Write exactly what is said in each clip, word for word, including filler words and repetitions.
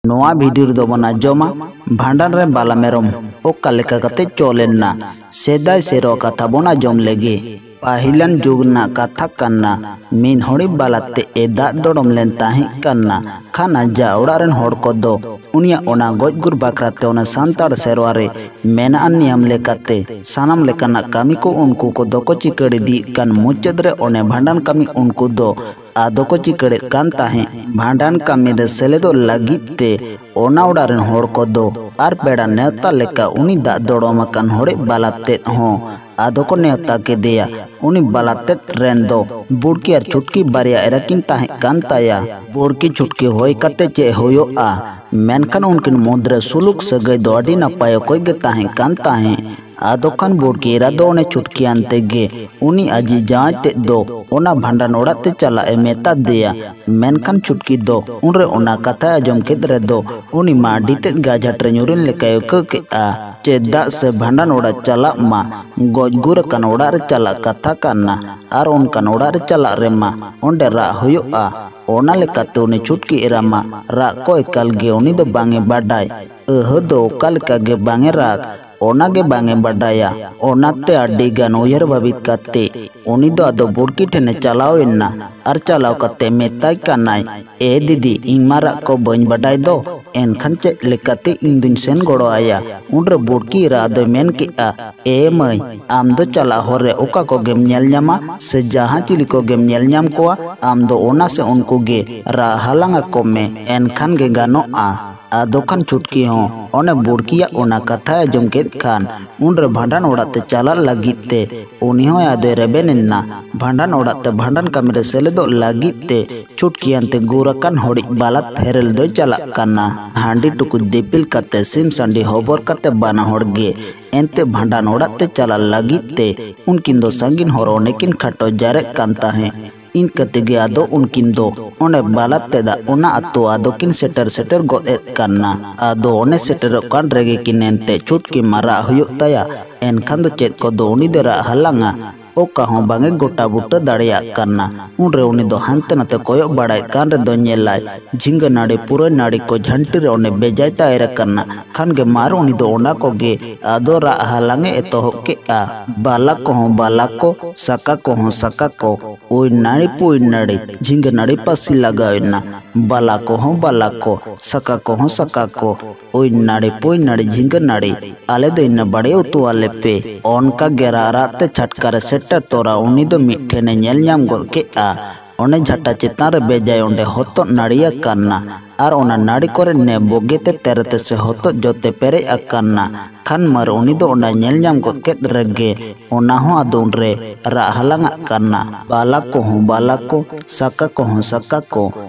ᱱᱚᱣᱟ ᱵᱷᱤᱰᱤᱭᱳ ᱨᱮᱫᱚ ᱵᱚᱱ ᱟᱸᱡᱚᱢᱟ ᱵᱷᱟᱸᱰᱟᱱ ᱨᱮ ᱵᱟᱞᱟ ᱢᱮᱨᱚᱢ ᱚᱠᱟ ᱞᱮᱠᱟ ᱠᱟᱛᱮ ᱪᱚᱞ ᱮᱱᱟ᱾ ᱥᱮᱫᱟᱭ ᱥᱮᱨᱣᱟ ᱠᱟᱛᱷᱟ ᱵᱚᱱ ᱟᱸᱡᱚᱢ ᱞᱮᱜᱮ᱾ ᱯᱟᱹᱦᱤᱞᱟᱱ ᱡᱩᱜᱽ ᱨᱮᱱᱟᱜ ᱠᱟᱛᱷᱟ ᱠᱟᱱᱟ, ᱢᱤᱫ ᱦᱚᱲᱤᱡ ᱵᱟᱞᱟ ᱛᱮᱫ ᱮ ᱫᱟᱜ ᱫᱚᱲᱚᱢ ᱞᱮᱱ ᱛᱟᱦᱮᱸ ᱠᱟᱱᱟ᱾ ᱠᱷᱟᱱ ᱟᱡᱟᱜ ᱚᱲᱟᱜ ᱨᱮᱱ ᱦᱚᱲ ᱠᱚᱫᱚ ᱩᱱᱤᱭᱟᱜ ᱚᱱᱟ ᱜᱚᱡ ᱜᱩᱨ ᱵᱟᱠᱷᱨᱟ ᱛᱮ ᱚᱱᱟ ᱥᱟᱱᱛᱟᱲ ᱥᱮᱨᱣᱟ ᱨᱮ ᱢᱮᱱᱟᱜ ᱱᱤᱭᱚᱢ ᱞᱮᱠᱟᱛᱮ ᱥᱟᱱᱟᱢ ᱞᱮᱠᱟᱱᱟᱜ ᱠᱟᱹᱢᱤ ᱠᱚ ᱩᱱᱠᱩ ᱠᱚᱫᱚ ᱠᱚ ᱪᱤᱠᱟᱹᱲ ᱤᱫᱤᱭᱮᱫ ᱠᱟᱱ᱾ ᱢᱩᱪᱟᱹᱫ ᱨᱮ ᱚᱱᱮ ᱵᱷᱟᱸᱰᱟᱱ ᱠᱟᱹᱢᱤ ᱩᱱᱠᱩ ᱫᱚ ᱟᱫᱚ ᱠᱚ ᱪᱤᱠᱟᱹᱲᱮᱫ ᱠᱟᱱ ᱛᱟᱦᱮᱸᱫ᱾ ᱵᱷᱟᱸᱰᱟᱱ ᱠᱟᱹᱢᱤ ᱨᱮ ᱥᱮᱞᱮᱫᱚᱜ ᱞᱟᱹᱜᱤᱫ ᱛᱮ ᱚᱱᱟ ᱚᱲᱟᱜ ᱨᱮᱱ ᱦᱚᱲ ᱠᱚᱫᱚ ᱟᱨ ᱯᱮᱲᱟ ᱱᱮᱣᱛᱟ ᱞᱮᱠᱟ ᱩᱱᱤ ᱫᱟᱜ ᱫᱚᱲᱚᱢ ᱟᱠᱟᱱ ᱦᱚᱲᱤᱡ ᱵᱟᱞᱟ ᱛᱮᱫ ᱦᱚᱸ ᱟᱫᱚ ᱠᱚ ᱱᱮᱣᱛᱟ ᱠᱮᱫᱮᱭᱟ᱾ ᱩᱱᱤ ᱵᱟᱞᱟ ᱛᱮᱫ ᱨᱮᱱ ᱫᱚ ᱵᱩᱲᱠᱤ ᱟᱨ ᱪᱷᱩᱴᱠᱤ ᱵᱟᱨᱭᱟ ᱮᱨᱟ ᱠᱤᱱ ᱛᱟᱦᱮᱸ ᱠᱟᱱ ᱛᱟᱭᱟ᱾ ᱵᱩᱲᱠᱤ ᱪᱷᱩᱴᱠᱤ ᱦᱩᱭ ᱠᱟᱛᱮ ᱪᱮᱫ ᱦᱩᱭᱩᱜᱼᱟ, ᱢᱮᱱᱠᱷᱟᱱ ᱩᱱᱠᱤᱱ ᱢᱩᱫᱽᱨᱮ ᱥᱩᱞᱩᱠ ᱥᱟᱹᱜᱟᱹᱭ ᱫᱚ ᱟᱹᱰᱤ ᱱᱟᱯᱟᱭ ᱚᱠᱚᱡ ᱜᱮ ᱛᱟᱦᱮᱸ ᱠᱟᱱ ᱛᱟᱦᱮᱸᱫ᱾ ᱟᱫᱚ ᱠᱷᱟᱱ ᱵᱩᱲᱠᱤ ᱮᱨᱟ ᱫᱚ ᱚᱱᱮ ᱪᱷᱩᱴᱠᱤ ᱟᱱᱛᱮ ᱜᱮ ᱩᱱᱤ ᱟᱡᱤᱡ ᱡᱟᱶᱟᱭ ᱛᱮᱫ ᱫᱚ ᱚᱱᱟ ᱵᱷᱟᱸᱰᱟᱱ ᱚᱲᱟᱜ ᱛᱮ ᱪᱟᱞᱟᱜ ᱮ ᱢᱮᱛᱟ ᱫᱮᱭᱟ᱾ ᱢᱮᱱᱠᱷᱟᱱ ᱪᱷᱩᱴᱠᱤ ᱫᱚ ᱩᱱᱨᱮ ᱚᱱᱟ ᱠᱟᱛᱷᱟᱭ ᱟᱸᱡᱚᱢ ᱠᱮᱫ ᱨᱮᱫᱚ ᱩᱱᱤ ᱢᱟ ᱟᱹᱰᱤ ᱛᱮᱫ ᱜᱟᱡᱷᱟᱴ ᱨᱮ ᱧᱩᱨᱮᱱ ᱞᱮᱠᱟᱭ ᱟᱹᱭᱠᱟᱹᱣ ᱠᱮᱫᱼᱟ᱾ ᱪᱮᱫᱟᱜ ᱥᱮ ᱵᱷᱟᱸᱰᱟᱱ ᱚᱲᱟᱜ ᱪᱟᱞᱟᱜ ᱢᱟ ᱜᱚᱡ ᱜᱩᱨ ᱟᱠᱟᱱ ᱚᱲᱟᱜ ᱨᱮ ᱪᱟᱞᱟᱜ ᱠᱟᱛᱷᱟ ᱠᱟᱱᱟ, ᱟᱨ ᱚᱱᱠᱟᱱ ᱚᱲᱟᱜ ᱨᱮ ᱪᱟᱞᱟᱜ ᱨᱮᱢᱟ ᱚᱸᱰᱮ ᱨᱟᱜ ᱦᱩᱭᱩᱜᱼᱟ᱾ ᱚᱱᱟ ᱞᱮᱠᱟᱛᱮ ᱩᱱᱤ ᱪᱷᱩᱴᱠᱤ ᱮᱨᱟ ᱢᱟ ᱨᱟᱜ ᱠᱚ ᱮᱠᱟᱞ ᱜᱮ ᱩᱱᱤ ᱫᱚ ᱵᱟᱝ ᱮ ᱵᱟᱰᱟᱭ᱾ ᱟᱹᱦᱟᱹ ᱫᱚ ᱚᱠᱟ ᱞᱮᱠᱟ ᱜᱮ ᱵᱟᱝ ᱮ ᱨᱟᱜ, ᱚᱱᱟ ᱜᱮ ᱵᱟᱝ ᱮ ᱵᱟᱰᱟᱭᱟ᱾ ᱚᱱᱟᱛᱮ ᱟᱹᱰᱤ ᱜᱟᱱ ᱩᱭᱦᱟᱹᱨ ᱵᱷᱟᱹᱵᱤᱛ ᱠᱟᱛᱮ ᱩᱱᱤ ᱫᱚ ᱟᱫᱚ ᱵᱩᱲᱠᱤ ᱴᱷᱮᱱ ᱮ ᱪᱟᱞᱟᱣ ᱮᱱᱟ ᱟᱨ ᱪᱟᱞᱟᱣ ᱠᱟᱛᱮ ᱢᱮᱛᱟᱭ ᱠᱟᱱᱟᱭ, "ᱮ ᱫᱤᱫᱤ, ᱤᱧ ᱢᱟ ᱨᱟᱜ ᱠᱚ ᱵᱟᱹᱧ ᱵᱟᱰᱟᱭ ᱫᱚ, ᱮᱱᱠᱷᱟᱱ ᱪᱮᱫ ᱞᱮᱠᱟᱛᱮ ᱤᱧ ᱫᱩᱧ ᱥᱮᱱ ᱜᱚᱲᱚ ᱟᱭᱟ?" ᱩᱱᱨᱮ ᱵᱩᱲᱠᱤ ᱮᱨᱟ ᱫᱚᱭ ᱢᱮᱱ ᱠᱮᱫᱼᱟ, "ᱮ ᱢᱟᱹᱭ, ᱟᱢ ᱫᱚ ᱪᱟᱞᱟᱜ ᱦᱚᱨ ᱨᱮ ᱚᱠᱟ ᱠᱚᱜᱮᱢ ᱧᱮᱞ ᱧᱟᱢᱟ ᱥᱮ ᱡᱟᱦᱟᱸ ᱪᱤᱞᱤ ᱠᱚᱜᱮᱢ ᱧᱮᱞ ᱧᱟᱢ ᱠᱚᱣᱟ, ᱟᱢ ᱫᱚ ᱚᱱᱟ ᱥᱮ ᱩᱱᱠᱩ ᱜᱮ ᱨᱟᱜ ᱦᱟᱞᱟᱝ ᱟᱠᱚ ᱢᱮ, ᱮᱱᱠᱷᱟᱱ ᱜᱮ ᱜᱟᱱᱚᱜᱼᱟ᱾" ᱟᱫᱚ ᱠᱷᱟᱱ ᱪᱷᱩᱴᱠᱤ ᱦᱚᱸ ᱚᱱᱮ ᱵᱩᱲᱠᱤᱭᱟᱜ ᱚᱱᱟ ᱠᱟᱛᱷᱟᱭ ᱟᱸᱡᱚᱢ ᱠᱮᱫ ᱠᱷᱟᱱ ᱩᱱᱨᱮ ᱵᱷᱟᱸᱰᱟᱱ ᱚᱲᱟᱜ ᱛᱮ ᱪᱟᱞᱟᱜ ᱞᱟᱹᱜᱤᱫ ᱛᱮ ᱩᱱᱤ ᱦᱚᱸ ᱟᱫᱚᱭ ᱨᱮᱵᱮᱱ ᱮᱱᱟ᱾ ᱵᱷᱟᱸᱰᱟᱱ ᱚᱲᱟᱜ ᱛᱮ ᱵᱷᱟᱸᱰᱟᱱ ᱠᱟᱹᱢᱤ ᱨᱮ ᱥᱮᱞᱮᱫᱚᱜ ᱞᱟᱹᱜᱤᱫ ᱛᱮ ᱪᱷᱩᱴᱠᱤ ᱟᱱᱛᱮ ᱜᱩᱨ ᱟᱠᱟᱱ ᱦᱚᱲᱤᱡ ᱵᱟᱞᱟ ᱛᱷᱮᱨᱮᱞ ᱫᱚᱭ ᱪᱟᱞᱟᱜ ᱠᱟᱱᱟ᱾ ᱦᱟᱺᱰᱤ ᱴᱩᱠᱩᱡ ᱫᱤᱯᱤᱞ ᱠᱟᱛᱮ ᱥᱤᱢ ᱥᱟᱺᱰᱤ ᱦᱚᱵᱚᱨ ᱠᱟᱛᱮ ᱵᱟᱱᱟ ᱦᱚᱲ ᱜᱮ ᱮᱱᱛᱮ ᱵᱷᱟᱸᱰᱟᱱ ᱚᱲᱟᱜ ᱛᱮ ᱪᱟᱞᱟᱜ ᱞᱟᱹᱜᱤᱫ ᱛᱮ ᱩᱱᱠᱤᱱ ᱫᱚ ᱥᱟᱺᱜᱤᱧ ᱦᱚᱨ ᱚᱱᱮ ᱠᱤᱱ ᱠᱷᱟᱴᱚ ᱡᱟᱨᱮᱫ ᱠᱟᱱ ᱛᱟᱦᱮᱸᱫ᱾ ᱤᱱᱠᱟᱹ ᱛᱮᱜᱮ ᱟᱫᱚ ᱩᱱᱠᱤᱱ ᱫᱚ ᱚᱱᱮ ᱵᱟᱞᱟ ᱛᱮᱫᱟᱜ ᱚᱱᱟ ᱟᱛᱳ ᱟᱫᱚ ᱠᱤᱱ ᱥᱮᱴᱮᱨ ᱥᱮᱴᱮᱨ ᱜᱚᱫ ᱮᱫ ᱠᱟᱱᱟ᱾ ᱟᱫᱚ ᱚᱱᱮ ᱥᱮᱴᱮᱨᱚᱜ ᱠᱟᱱ ᱨᱮᱜᱮ ᱠᱤᱱ ᱮᱱᱛᱮ ᱪᱷᱩᱴᱠᱤ ᱢᱟ ᱨᱟᱜ ᱦᱩᱭᱩᱜ ᱛᱟᱭᱟ᱾ ᱮᱱᱠᱷᱟᱱ ᱫᱚ ᱪᱮᱫ ᱠᱚᱫᱚ ᱩᱱᱤ ᱫᱚ ᱨᱟᱜ ᱦᱟᱞᱟᱝᱟ᱾ ᱚᱠᱟ ᱦᱚᱸ ᱵᱟᱝ ᱮ ᱜᱚᱴᱟ ᱵᱩᱴᱟᱹ ᱫᱟᱲᱮᱭᱟᱜ ᱠᱟᱱᱟ᱾ ᱩᱱᱨᱮ ᱩᱱᱤ ᱫᱚ ᱦᱟᱱᱛᱮ ᱱᱟᱛᱮ ᱠᱚᱭᱚᱜ ᱵᱟᱲᱟᱭᱮᱫ ᱠᱟᱱ ᱨᱮᱫᱚ ᱧᱮᱞᱟᱭ, ᱡᱷᱤᱸᱜᱟᱹ ᱱᱟᱹᱲᱤ ᱯᱩᱨᱟᱹᱭ ᱱᱟᱹᱲᱤ ᱠᱚ ᱡᱷᱟᱹᱱᱴᱤ ᱨᱮ ᱚᱸᱰᱮ ᱵᱮᱡᱟᱭ ᱛᱟᱭ ᱮᱨ ᱟᱠᱟᱱᱟ᱾ ᱠᱷᱟᱱ ᱜᱮ ᱢᱟᱨ ᱩᱱᱤ ᱫᱚ ᱚᱱᱟ ᱠᱚᱜᱮ ᱟᱫᱚ ᱨᱟᱜ ᱦᱟᱞᱟᱝ ᱮ ᱮᱛᱚᱦᱚᱵ ᱠᱮᱫᱼᱟ᱾ ᱵᱟᱞᱟ ᱠᱚᱦᱚᱸ ᱵᱟᱞᱟ ᱠᱚ, ᱥᱟᱠᱟ ᱠᱚᱦᱚᱸ ᱥᱟᱠᱟ ᱠᱚ, ᱩᱭ ᱱᱟᱹᱲᱤ ᱯᱩᱭ ᱱᱟᱹᱲᱤ, ᱡᱷᱤᱸᱜᱟᱹ ᱱᱟᱹᱲᱤ ᱯᱟᱹᱥᱤ ᱞᱟᱜᱟᱣ ᱮᱱᱟ᱾ ᱵᱟᱞᱟ ᱠᱚᱦᱚᱸ ᱵᱟᱞᱟ ᱠᱚ, ᱥᱟᱠᱟ ᱠᱚᱦᱚᱸ ᱥᱟᱠᱟ ᱠᱚ, ᱩᱭ ᱱᱟᱹᱲᱤ ᱯᱩᱭ ᱱᱟᱹᱲᱤ ᱡᱷᱤᱸᱜᱟᱹ ᱱᱟᱹᱲᱤ, ᱟᱞᱮ ᱫᱚ ᱤᱱᱟᱹ ᱵᱟᱲᱮ ᱩᱛᱩ ᱟᱞᱮ ᱯᱮ᱾ ᱚᱱᱠᱟ ᱜᱮ ᱨᱟᱜ ᱨᱟᱜ ᱛᱮ ᱪᱷᱟᱴᱠᱟ ᱨᱮ ᱥᱮᱴᱮᱨ ᱛᱚᱨᱟ ᱩᱱᱤ ᱫᱚ ᱢᱤᱫ ᱴᱷᱮᱱᱮ ᱧᱮᱞ ᱧᱟᱢ ᱜᱚᱫ ᱠᱮᱫᱼᱟ᱾ ᱚᱱᱮ ᱡᱷᱟᱴᱟ ᱪᱮᱛᱟᱱ ᱨᱮ ᱵᱮᱡᱟᱭ ᱚᱸᱰᱮ ᱦᱚᱛᱚᱫ ᱱᱟᱹᱲᱤ ᱟᱠᱟᱱᱟ᱾ ᱟᱨ ᱚᱱᱟ ᱱᱟᱹᱲᱤ ᱠᱚᱨᱮ ᱱᱮ ᱵᱚᱜᱮ ᱛᱮ ᱛᱮᱨᱮ ᱛᱮ ᱥᱮ ᱦᱚᱛᱚᱫ ᱡᱚᱛᱮ ᱯᱮᱨᱮᱡ ᱟᱠᱟᱱᱟ᱾ ᱠᱷᱟᱱ ᱢᱟᱨ ᱩᱱᱤ ᱫᱚ ᱚᱱᱟᱭ ᱧᱮᱞ ᱧᱟᱢ ᱜᱚᱫ ᱠᱮᱫ ᱨᱮᱜᱮ ᱚᱱᱟ ᱦᱚᱸ ᱟᱫᱚ ᱩᱱᱨᱮ ᱨᱟᱜ ᱦᱟᱞᱟᱝ ᱟᱜ ᱠᱟᱱᱟ᱾ ᱵᱟᱞᱟ ᱠᱚᱦᱚᱸ ᱵᱟᱞᱟ ᱠᱚ, ᱥᱟᱠᱟ ᱠᱚᱦᱚᱸ ᱥᱟᱠᱟ ᱠᱚ,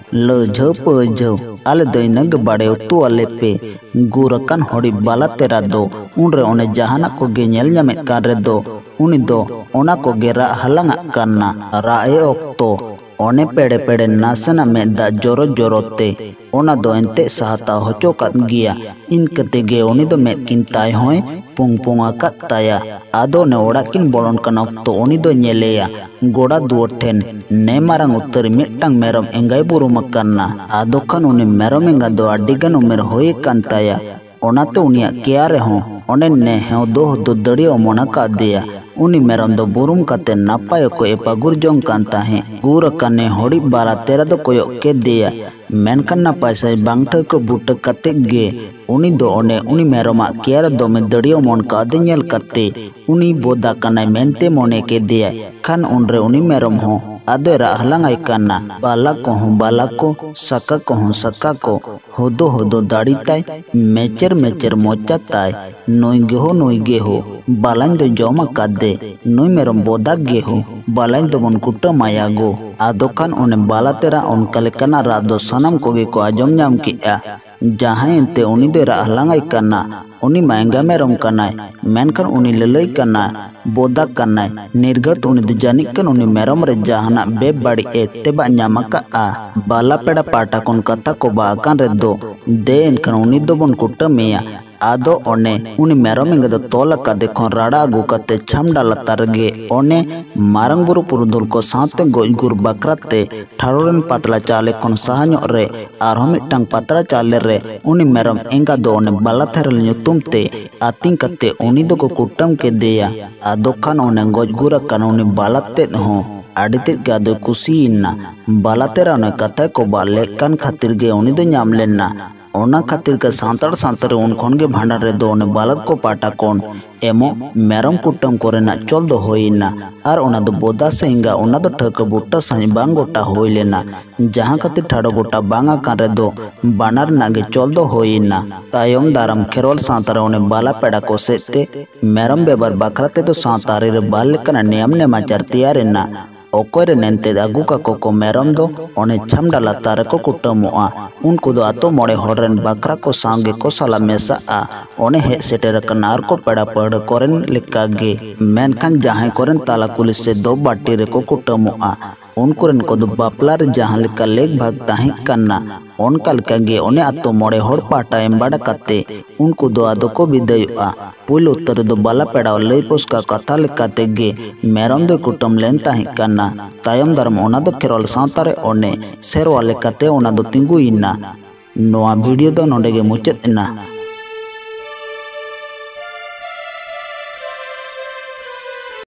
ᱞᱟᱹᱣ ᱡᱷᱟᱹᱣ ᱯᱟᱹᱣ ᱡᱷᱟᱹᱣ, ᱟᱞᱮ ᱫᱚ ᱤᱱᱟᱹ ᱜᱮ ᱵᱟᱲᱮ ᱩᱛᱩ ᱟᱞᱮ ᱯᱮ᱾ ᱜᱩᱨ ᱟᱠᱟᱱ ᱦᱚᱲᱤᱡ ᱵᱟᱞᱟ ᱛᱮᱨᱟ ᱫᱚ ᱩᱱᱨᱮ ᱚᱱᱮ ᱡᱟᱦᱟᱱᱟᱜ ᱠᱚᱜᱮ ᱧᱮᱞ ᱧᱟᱢᱮᱫ ᱠᱟᱱ ᱨᱮᱫᱚ ᱩᱱᱤ ᱫᱚ ᱚᱱᱟ ᱠᱚᱜᱮ ᱨᱟᱜ ᱦᱟᱞᱟᱝ ᱟᱜ ᱠᱟᱱᱟ᱾ ᱨᱟᱜ ᱮ ᱚᱠᱛᱚ ᱚᱱᱮ ᱯᱮᱲᱮ ᱯᱮᱲᱮ ᱱᱟᱥᱮᱱᱟᱜ ᱢᱮᱫ ᱫᱟᱜ ᱡᱚᱨᱚ ᱡᱚᱨᱚ ᱛᱮ ᱚᱱᱟ ᱫᱚ ᱮᱱᱛᱮ ᱥᱟᱦᱟᱛᱟᱣ ᱦᱚᱪᱚ ᱠᱟᱫ ᱜᱮᱭᱟ᱾ ᱤᱱᱠᱟᱹ ᱛᱮᱜᱮ ᱩᱱᱤ ᱫᱚ ᱢᱮᱫ ᱠᱤᱱ ᱛᱟᱭ ᱦᱚᱸᱭ ᱯᱩᱝ ᱯᱩᱝ ᱟᱠᱟᱫ ᱛᱟᱭᱟ᱾ ᱟᱫᱚ ᱚᱱᱮ ᱚᱲᱟᱜ ᱠᱤᱱ ᱵᱚᱞᱚᱱ ᱠᱟᱱ ᱚᱠᱛᱚ ᱩᱱᱤ ᱫᱚ ᱧᱮᱞᱮᱭᱟ ᱜᱚᱲᱟ ᱫᱩᱣᱟᱹᱨ ᱴᱷᱮᱱ ᱱᱮ ᱢᱟᱨᱟᱝ ᱩᱛᱟᱹᱨ ᱢᱤᱫᱴᱟᱝ ᱢᱮᱨᱚᱢ ᱮᱸᱜᱟᱭ ᱵᱩᱨᱩᱢ ᱟᱠᱟᱱᱟ᱾ ᱟᱫᱚ ᱠᱷᱟᱱ ᱩᱱᱤ ᱢᱮᱨᱚᱢ ᱮᱸᱜᱟ ᱫᱚ ᱟᱹᱰᱤ ᱜᱟᱱ ᱩᱢᱮᱨ ᱦᱩᱭ ᱟᱠᱟᱱ ᱛᱟᱭᱟ᱾ ᱚᱱᱟᱛᱮ ᱩᱱᱤᱭᱟᱜ ᱠᱮᱭᱟ ᱨᱮᱦᱚᱸ ᱚᱸᱰᱮ ᱱᱮ ᱦᱮᱣ ᱫᱚ ᱦᱩᱫᱩ ᱫᱟᱹᱲᱤ ᱚᱢᱚᱱ ᱟᱠᱟᱫᱮᱭᱟ᱾ ᱩᱱᱤ ᱢᱮᱨᱚᱢ ᱫᱚ ᱵᱩᱨᱩᱢ ᱠᱟᱛᱮ ᱱᱟᱯᱟᱭ ᱚᱠᱚᱡ ᱮ ᱯᱟᱹᱜᱩᱨ ᱡᱚᱝ ᱠᱟᱱ ᱛᱟᱦᱮᱸᱫ᱾ ᱜᱩᱨ ᱟᱠᱟᱱᱮ ᱦᱚᱲᱤᱡ ᱵᱟᱞᱟ ᱛᱮᱨᱟ ᱫᱚ ᱠᱚᱭᱚᱜ ᱠᱮᱫᱮᱭᱟ᱾ ᱢᱮᱱᱠᱷᱟᱱ ᱱᱟᱯᱟᱭ ᱥᱟᱹᱦᱤᱡ ᱵᱟᱝ ᱴᱷᱟᱹᱣᱠᱟᱹ ᱵᱩᱴᱟᱹ ᱠᱟᱛᱮᱫ ᱜᱮ ᱩᱱᱤ ᱫᱚ ᱚᱱᱮ ᱩᱱᱤ ᱢᱮᱨᱚᱢᱟᱜ ᱠᱮᱭᱟ ᱨᱮ ᱫᱚᱢᱮ ᱫᱟᱹᱲᱤ ᱚᱢᱚᱱ ᱠᱟᱫᱮ ᱧᱮᱞ ᱠᱟᱛᱮ ᱩᱱᱤ ᱵᱚᱫᱟ ᱠᱟᱱᱟᱭ ᱢᱮᱱᱛᱮ ᱢᱚᱱᱮ ᱠᱮᱫᱮᱭᱟᱭ᱾ ᱠᱷᱟᱱ ᱩᱱᱨᱮ ᱩᱱᱤ ᱢᱮᱨᱚᱢ ᱦᱚᱸ ᱟᱫᱚᱭ ᱨᱟᱜ ᱦᱟᱞᱟᱝ ᱟᱭ ᱠᱟᱱᱟ᱾ ᱵᱟᱞᱟ ᱠᱚᱦᱚᱸ ᱵᱟᱞᱟ ᱠᱚ, ᱥᱟᱠᱟ ᱠᱚᱦᱚᱸ ᱥᱟᱠᱟ ᱠᱚ, ᱦᱚᱫᱚ ᱦᱚᱫᱚ ᱫᱟᱲᱤ ᱛᱟᱭ, ᱢᱮᱪᱮᱨ ᱢᱮᱪᱮᱨ ᱢᱚᱪᱟ ᱛᱟᱭ, ᱱᱩᱭ ᱜᱮᱦᱚ ᱱᱩᱭ ᱜᱮᱦᱚ, ᱵᱟᱞᱟᱧ ᱫᱚ ᱡᱚᱢ ᱟᱠᱟᱫᱮ, ᱱᱩᱭ ᱢᱮᱨᱚᱢ ᱵᱚᱫᱟ ᱜᱮᱦᱚ, ᱵᱟᱞᱟᱧ ᱫᱚᱵᱚᱱ ᱠᱩᱴᱟᱹᱢᱟᱭᱟ ᱜᱚ᱾ ᱟᱫᱚ ᱠᱷᱟᱱ ᱚᱱᱮ ᱵᱟᱞᱟ ᱛᱮᱨᱟ ᱚᱱᱠᱟ ᱞᱮᱠᱟᱱᱟᱜ ᱨᱟᱜ ᱫᱚ ᱥᱟᱱᱟᱢ ᱠᱚᱜᱮ ᱠᱚ ᱟᱸᱡᱚᱢ ᱧᱟᱢ ᱠᱮᱫᱼᱟ᱾ ᱡᱟᱦᱟᱸᱭ ᱮᱱᱛᱮ ᱩᱱᱤ ᱫᱚᱭ ᱨᱟᱜ ᱦᱟᱞᱟᱝ ᱟᱭ ᱠᱟᱱᱟ, ᱩᱱᱤ ᱢᱟ ᱮᱸᱜᱟ ᱢᱮᱨᱚᱢ ᱠᱟᱱᱟᱭ, ᱢᱮᱱᱠᱷᱟᱱ ᱩᱱᱤ ᱞᱟᱹᱞᱟᱹᱭ ᱠᱟᱱᱟᱭ, ᱵᱚᱫᱟ ᱠᱟᱱᱟᱭ᱾ ᱱᱤᱨᱜᱷᱟᱹᱛ ᱩᱱᱤ ᱫᱚ ᱡᱟᱹᱱᱤᱡ ᱠᱷᱟᱱ ᱩᱱᱤ ᱢᱮᱨᱚᱢ ᱨᱮ ᱡᱟᱦᱟᱱᱟᱜ ᱵᱮᱵᱟᱹᱲᱤᱡ ᱮ ᱛᱮᱵᱟᱜ ᱧᱟᱢ ᱟᱠᱟᱫᱼᱟ᱾ ᱵᱟᱞᱟ ᱯᱮᱲᱟ ᱯᱟᱦᱴᱟ ᱠᱷᱚᱱ ᱠᱟᱛᱷᱟ ᱠᱚ ᱵᱟᱦᱟ ᱟᱠᱟᱱ ᱨᱮᱫᱚ, ᱫᱮ ᱮᱱᱠᱷᱟᱱ ᱩᱱᱤ ᱫᱚᱵᱚᱱ ᱠᱩᱴᱟᱹᱢᱮᱭᱟ᱾ ᱟᱫᱚ ᱚᱱᱮ ᱩᱱᱤ ᱢᱮᱨᱚᱢ ᱮᱸᱜᱟ ᱫᱚ ᱛᱚᱞ ᱟᱠᱟᱫᱮ ᱠᱷᱚᱱ ᱨᱟᱲᱟ ᱟᱹᱜᱩ ᱠᱟᱛᱮ ᱪᱷᱟᱢᱰᱟ ᱞᱟᱛᱟᱨ ᱨᱮᱜᱮ ᱚᱱᱮ ᱢᱟᱨᱟᱝ ᱵᱩᱨᱩ ᱯᱩᱨᱩᱫᱷᱩᱞ ᱠᱚ ᱥᱟᱶᱛᱮ ᱜᱚᱡ ᱜᱩᱨ ᱵᱟᱠᱷᱨᱟ ᱛᱮ ᱴᱷᱟᱲᱚ ᱨᱮᱱ ᱯᱟᱛᱲᱟ ᱪᱟᱣᱞᱮ ᱠᱷᱚᱱ ᱥᱟᱦᱟ ᱧᱚᱜ ᱨᱮ ᱟᱨᱦᱚᱸ ᱢᱤᱫᱴᱟᱝ ᱯᱟᱛᱲᱟ ᱪᱟᱣᱞᱮ ᱨᱮ ᱩᱱᱤ ᱢᱮᱨᱚᱢ ᱮᱸᱜᱟ ᱫᱚ ᱚᱱᱮ ᱵᱟᱞᱟ ᱛᱷᱮᱨᱮᱞ ᱧᱩᱛᱩᱢ ᱛᱮ ᱟᱹᱛᱤᱧ ᱠᱟᱛᱮ ᱩᱱᱤ ᱫᱚᱠᱚ ᱠᱩᱴᱟᱹᱢ ᱠᱮᱫᱮᱭᱟ᱾ ᱟᱫᱚ ᱠᱷᱟᱱ ᱚᱱᱮ ᱜᱚᱡ ᱜᱩᱨ ᱟᱠᱟᱱ ᱩᱱᱤ ᱵᱟᱞᱟ ᱛᱮᱫ ᱦᱚᱸ ᱟᱹᱰᱤ ᱛᱮᱫ ᱜᱮ ᱟᱫᱚᱭ ᱠᱩᱥᱤᱭᱮᱱᱟ᱾ ᱵᱟᱞᱟ ᱛᱮᱨᱟ ᱚᱱᱮ ᱠᱟᱛᱷᱟᱭ ᱠᱚᱵᱟᱜ ᱞᱮᱫ ᱠᱟᱱ ᱠᱷᱟᱹᱛᱤᱨ ᱜᱮ ᱩᱱᱤ ᱫᱚ ᱧᱟᱢ ᱞᱮᱱᱟ᱾ ᱚᱱᱟ ᱠᱷᱟᱹᱛᱤᱨ ᱜᱮ ᱥᱟᱱᱛᱟᱲ ᱥᱟᱶᱛᱟ ᱨᱮ ᱩᱱ ᱠᱷᱚᱱ ᱜᱮ ᱵᱷᱟᱸᱰᱟᱱ ᱨᱮᱫᱚ ᱚᱱᱮ ᱵᱟᱞᱟ ᱛᱟᱠᱚ ᱯᱟᱦᱴᱟ ᱠᱷᱚᱱ ᱮᱢᱚᱜ ᱢᱮᱨᱚᱢ ᱠᱩᱴᱟᱹᱢ ᱠᱚᱨᱮᱱᱟᱜ ᱪᱚᱞ ᱫᱚ ᱦᱩᱭᱮᱱᱟ᱾ ᱟᱨ ᱚᱱᱟ ᱫᱚ ᱵᱚᱫᱟ ᱥᱮ ᱮᱸᱜᱟ ᱚᱱᱟ ᱫᱚ ᱴᱷᱟᱹᱣᱠᱟᱹ ᱵᱩᱴᱟᱹ ᱥᱟᱺᱦᱤᱡ ᱵᱟᱝ ᱜᱚᱴᱟ ᱦᱩᱭ ᱞᱮᱱᱟ, ᱡᱟᱦᱟᱸ ᱠᱷᱟᱹᱛᱤᱨ ᱴᱷᱟᱲᱚ ᱜᱚᱴᱟ ᱵᱟᱝ ᱟᱠᱟᱱ ᱨᱮᱫᱚ ᱵᱟᱱᱟᱨ ᱨᱮᱱᱟᱜ ᱜᱮ ᱪᱚᱞ ᱫᱚ ᱦᱩᱭᱮᱱᱟ᱾ ᱛᱟᱭᱚᱢ ᱫᱟᱨᱟᱢ ᱠᱷᱮᱨᱣᱟᱞ ᱥᱟᱶᱛᱟ ᱨᱮ ᱚᱱᱮ ᱵᱟᱞᱟ ᱯᱮᱲᱟ ᱠᱚ ᱥᱮᱫ ᱛᱮ ᱢᱮᱨᱚᱢ ᱵᱮᱵᱷᱟᱨ ᱵᱟᱠᱷᱨᱟ ᱛᱮᱫᱚ ᱥᱟᱶᱛᱟ ᱟᱹᱨᱤ ᱨᱮ ᱵᱟᱨ ᱞᱮᱠᱟᱱᱟᱜ ᱱᱮᱭᱟᱢ ᱱᱮᱢᱟᱪᱟᱨ ᱛᱮᱭᱟᱨ ᱮᱱᱟ᱾ ᱚᱠᱚᱭ ᱨᱮᱱ ᱮᱱᱛᱮᱫ ᱟᱹᱜᱩ ᱠᱟᱠᱚ ᱠᱚ ᱢᱮᱨᱚᱢ ᱫᱚ ᱚᱱᱮ ᱪᱷᱟᱢᱰᱟ ᱞᱟᱛᱟᱨ ᱨᱮᱠᱚ ᱠᱩᱴᱟᱹᱢᱚᱜᱼᱟ᱾ ᱩᱱᱠᱩ ᱫᱚ ᱟᱛᱳ ᱢᱚᱬᱮ ᱦᱚᱲ ᱨᱮᱱ ᱵᱟᱠᱷᱨᱟ ᱠᱚ ᱥᱟᱶ ᱜᱮᱠᱚ ᱥᱟᱞᱟ ᱢᱮᱥᱟᱜᱼᱟ᱾ ᱚᱱᱮ ᱦᱮᱡ ᱥᱮᱴᱮᱨ ᱟᱠᱟᱱ ᱟᱨ ᱠᱚ ᱯᱮᱲᱟ ᱯᱟᱹᱲᱦᱟᱹ ᱠᱚᱨᱮᱱ ᱞᱮᱠᱟ ᱜᱮ᱾ ᱢᱮᱱᱠᱷᱟᱱ ᱡᱟᱦᱟᱸᱭ ᱠᱚᱨᱮᱱ ᱛᱟᱞᱟ ᱠᱩᱞᱦᱤ ᱥᱮ ᱫᱚ ᱵᱟᱹᱴᱤ ᱨᱮᱠᱚ ᱠᱩᱴᱟᱹᱢᱚᱜᱼᱟ, ᱩᱱᱠᱩ ᱨᱮᱱ ᱠᱚᱫᱚ ᱵᱟᱯᱞᱟ ᱨᱮ ᱡᱟᱦᱟᱸ ᱞᱮᱠᱟ ᱞᱮᱠ ᱵᱷᱟᱜᱽ ᱛᱟᱦᱮᱸ ᱠᱟᱱᱟ, ᱚᱱᱠᱟ ᱞᱮᱠᱟ ᱜᱮ ᱚᱱᱮ ᱟᱛᱳ ᱢᱚᱬᱮ ᱦᱚᱲ ᱯᱟᱦᱴᱟ ᱮᱢ ᱵᱟᱲᱟ ᱠᱟᱛᱮ ᱩᱱᱠᱩ ᱫᱚ ᱟᱫᱚ ᱠᱚ ᱵᱤᱫᱟᱹᱭᱚᱜᱼᱟ᱾ ᱯᱩᱭᱞᱩ ᱩᱛᱟᱹᱨ ᱨᱮᱫᱚ ᱵᱟᱞᱟ ᱯᱮᱲᱟ ᱞᱟᱹᱭ ᱯᱚᱥᱠᱟ ᱠᱟᱛᱷᱟ ᱞᱮᱠᱟᱛᱮ ᱜᱮ ᱢᱮᱨᱚᱢ ᱫᱚᱭ ᱠᱩᱴᱟᱹᱢ ᱞᱮᱱ ᱛᱟᱦᱮᱸ ᱠᱟᱱᱟ᱾ ᱛᱟᱭᱚᱢ ᱫᱟᱨᱟᱢ ᱚᱱᱟ ᱫᱚ ᱠᱷᱮᱨᱣᱟᱞ ᱥᱟᱶᱛᱟ ᱨᱮ ᱚᱱᱮ ᱥᱮᱨᱣᱟ ᱞᱮᱠᱟᱛᱮ ᱚᱱᱟ ᱫᱚ ᱛᱤᱸᱜᱩᱭᱮᱱᱟ᱾ ᱱᱚᱣᱟ ᱵᱷᱤᱰᱤᱭᱳ ᱫᱚ ᱱᱚᱰᱮ ᱜᱮ ᱢᱩᱪᱟᱹᱫ ᱮᱱᱟ᱾